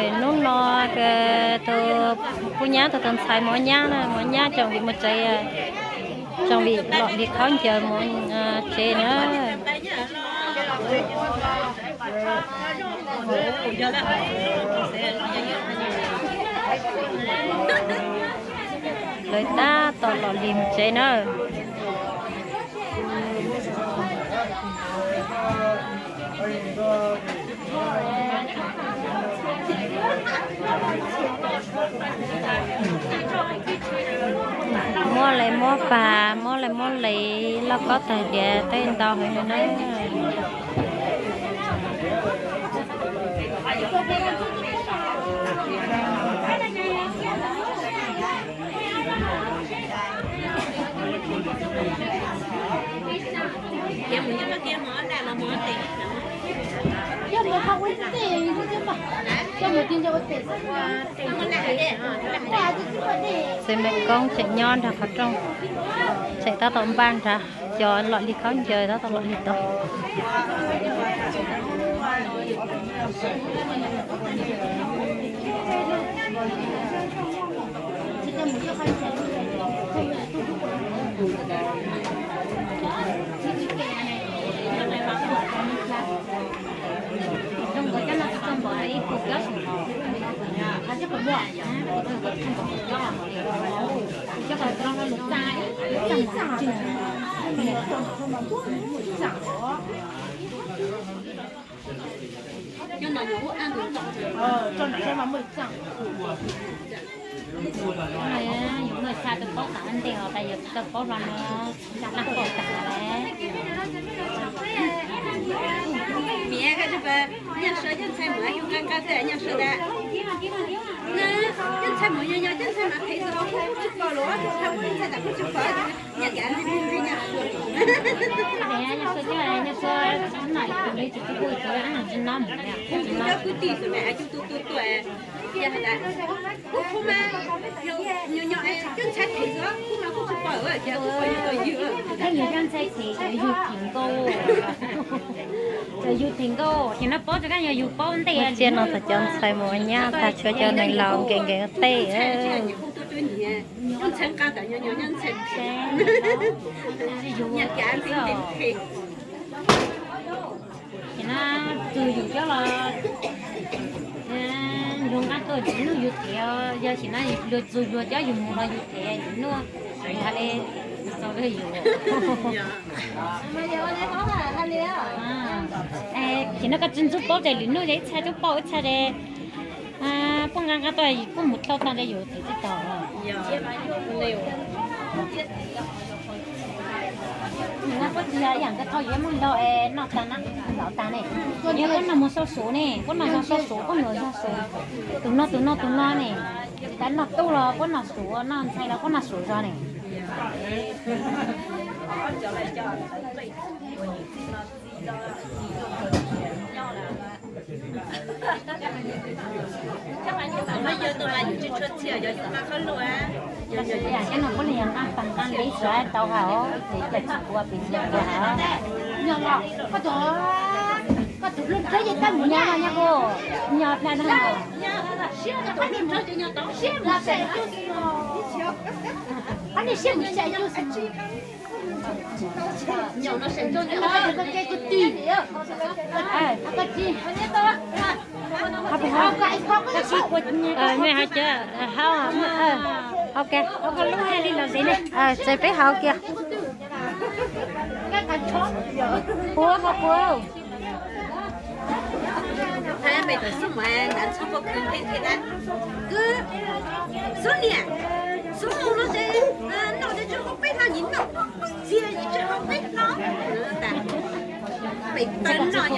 Hnub no tus kuj nyab tus ntxhais mov nyab na, mov nyab tsoom vim mus tsev, tsoom vim lom li khaub ncaws mus tsev na. Lawv tab tom lom li mus tsev na. Muab les muab pas, muab les muab les, lauj kaub tais diav tej ntau heev li na. Txiv Maiv Koob tseem nyob nrog qhov rooj, tseem tab tom npaj nrad, cov lom li khaub ncaws tab tom lom li tod. Yus muaj tshaj tau paub tas ntej os, tas yog tsis tau paub hlo no, tshaj tau paub tas lawm. Miv, nyob sawv cov ntxhais muam yug nqaj nqaj tej nyob sawv tas. Cov ntxhais muam yog yog cov ntxhais mas phem xwb los kuj tsis pom los, cov ntxhais muam ntxhais tas kuj tsis pom. Nyob kav ntsej ntsej nyob sawv, nyob sawv cov, nyob sawv tsis no tus li tsis tsis kuj tsis no mus, kuj tsis no kuj tij xwb mas cov tu tu tuaj. Yog hais tias kuv kuv mas yog nyuam nyuam cov ntxhais phem xwb, kuv mas kuj tsis pom ces kuv pom yus tus yug. Koj yog cov ntxhais phem, yus theem nkauj, yus theem nkauj ces no paub tsis koj yog yus paub ntej. Txij no txog cov ntxhais mus ua nyab tag, tshuav cov neeg laus nkees nkees tej. Ntxhais nqa ntawm nyob nyob ntxhais, nyias cav ntev ntev. Ces no txug yus cov los, yus nqa tuaj tsis nug yus tiav, yog tsis no luag txug luag cov yus mus los yus tiav yus nug, hais li txaus li yus. Ces no koj tsis ntxub paub ces lwm nub ces ib txha coob paub ib txha ces puab nqa nqa tuaj puab mus tau tag ces yus tim tib tog. Puab tsis yog ib yam nkawd thauj yuav muab nrau es noj tag na, nrau tag ne. Yog puab noj mus sau suav ne, puab noj zog sau suav, puab noj zog sau, tus no tus no tus no ne. Tsis tas noj tub los puab noj suav, noj ntxhais los puab noj suav zog ne. Cov no puab li yog nqaj pag nqaj ntev suav tau hauv ces cov tsis puav pes tsawg puav hauv. Koj tus hlub ntsawg ces koj mus nyob no nyob kuj nyob plab no. Mej hais tias hau, hau ke, txais peb hau kiag. Puab hau puab. Peb tawm xub mas Nab Ntxhoo puab khwv pheej thiab na. Kwv, xub niam, xub mus no ces noj ces tsis haus peb hlo, nim noj txias tsis haus peb hlo. Peb tawm noj,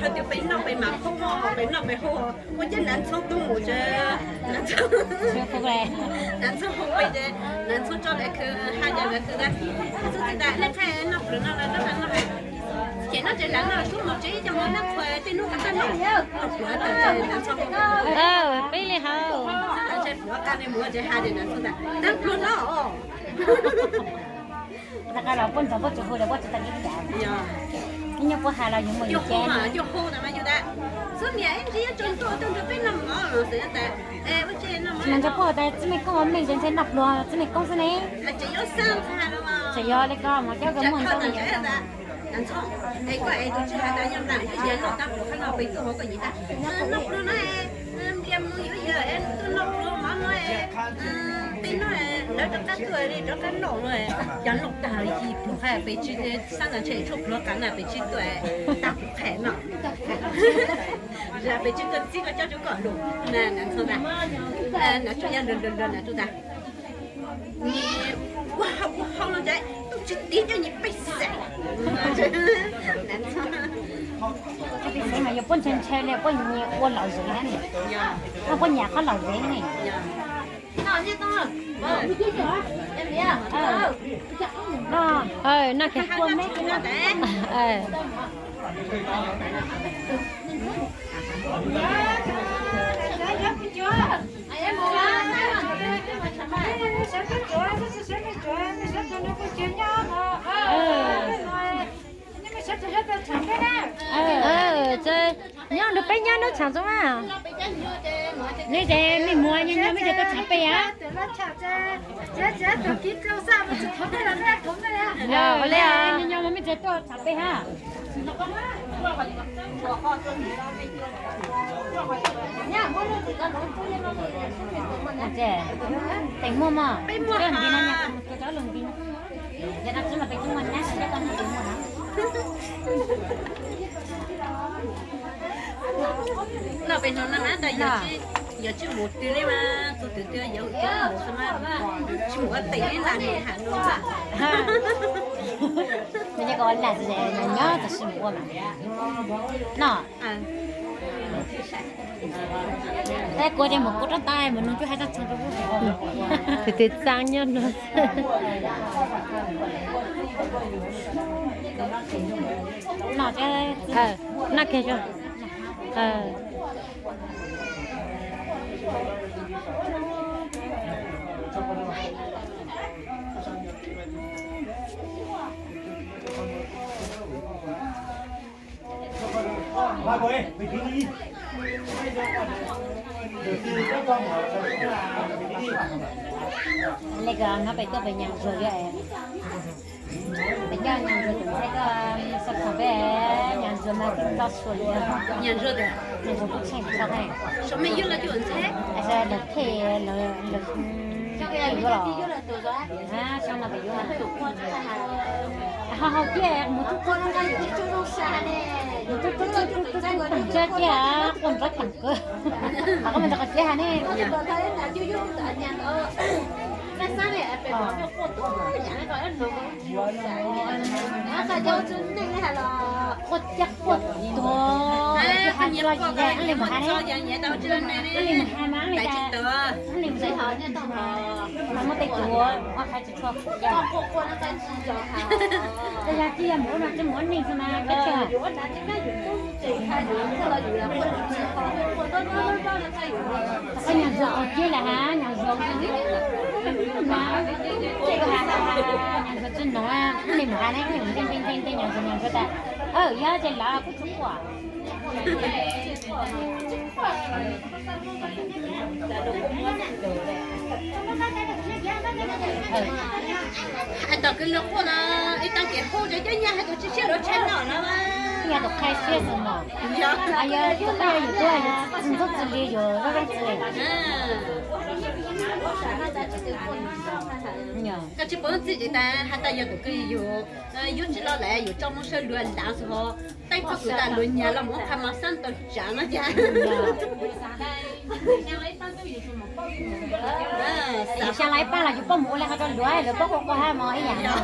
thaum twg peb noj peb mam hu, peb noj peb hu, ua cas Nab Ntxhoo tuaj mus ces Nab Ntxhoo hu peb ces Nab Ntxhoo tso lawv khwv, hais tias lawv khwv, xub txiv tas nej qhia noj plhuav no los noj no. Ces noj tsev lawv noj, xub mus tsev coj mus noj plhuav, tej hnub koj txawj noj, noj plhuav tas ces Nab Ntxhoo hu. Peb li hauv. Noj tsev plhuav qab li mus tsev hais tias Nab Ntxhoo tas noj plhuav no. Rov qab los puab ntxov puab tsis hu los puab tsis tau li cas. Ib nyuag puas hais los yuav mus yuav ces. Mas ntshai puag tas txiv Mej Koob ua meej ces ntshai noj pluag txiv Mej Koob xwb ne. Tseem yog li ko mas coj kawg muaj ntxooj. Tej no lawv rov qab tuaj li rov qab noj no, cov noj tag li pluag qab pes tsib, sab ntawd ntshe tshuaj pluag qab na pes tsib tuaj tag pluag qab no. Pes tsib tuaj txib koj coj rau koj lus na, na txhob na, na tsuas yog lus lus lus na tsuas tas. Ua hauv ua hauv no ces tsis tiv coj nyias pej xeem. Pej xeem mas yog puab ntshai ntshai li puab nyias ua lom zem na. Puab nyiam qhov lom zem ne. Noj kiag. Nyob nrog peb nyob nab tshav zoo mas. Nej ces mej muag nyob nyob mej ces tuaj tshav pej ha. Ua li, nyob nyob mej ces tuaj tshav pej ha. Teem muaj mog, peb muaj nti no, cov lus nti no. Yog dab tsi mas peb tub muaj nyab, yog dab tsi mas peb muaj na. No peb no na, yog tsis mus twg li mas, tus twg twg yog mus xwb mas, tsis mus ua teem li nas nis has no. Nws ces kom ua nas nis nyob txog sim mus ua mas no. Tab kuv ces mus kuv rab tais mus nug cuj hais tag txog rau kuv. Tus twg txaab nyob no. Noj kiag. Li ko no peb tuaj peb nyas ntsuag li. Peb coj nyas ntsuag tus ntxhais koj xav khoom peb nyas ntsuag mas tau suav li. Nyas ntsuag tias nyas ntsuag kuj tsheej txog ntxhais, lawv thej lawv yuav los xyoo no peb yuav ho hau tiag mus tub tub mus tub tub tub tub tub tub tub tiag quaj nrov tag kawg. Qhov koj mus rau qhov tsev ha ne. Quaj caj quaj tuag, tsis hais tsis los tsis hais, li mus hais ne. Li mus hais mas li cas, li mus hais mas muaj tej cuav, muaj qhov tsis tshua. Yog tsis yog mus ua no tsis mus ua neeg xwb mas koj tsis. Koj nyuam zuag ua ciaj lawm ha, nyuam zuag na, nyuam zuag tsis noog, li mus hais ne, li mus nteej nteej nteej nteej nyuam zuag nyuam zuag tas, yog ces lawv kuj tsis quaj. Hais tom kwv luag quaj no, ib tag kev hu rau cov nyab hais tias tsis siab rau tshaj no na. Yog tus qhia siab xwb mas. Yog tus qhia yus tuaj yus tsis ntxub tsis li yus zoo zoo tsis li. Koj tsis paub txij tsis tas hais tias yog tus kwv yus yus tsis los lawm yus tso mus sawv luag lav xwb ho. Teeb txoj kwv tas luag nyag los mus qha mas xab tau tsav no cas. Xya lab ib pab los yus paub mus ua li qhov rau luag, luag paub quaj quaj hab mos ib yam.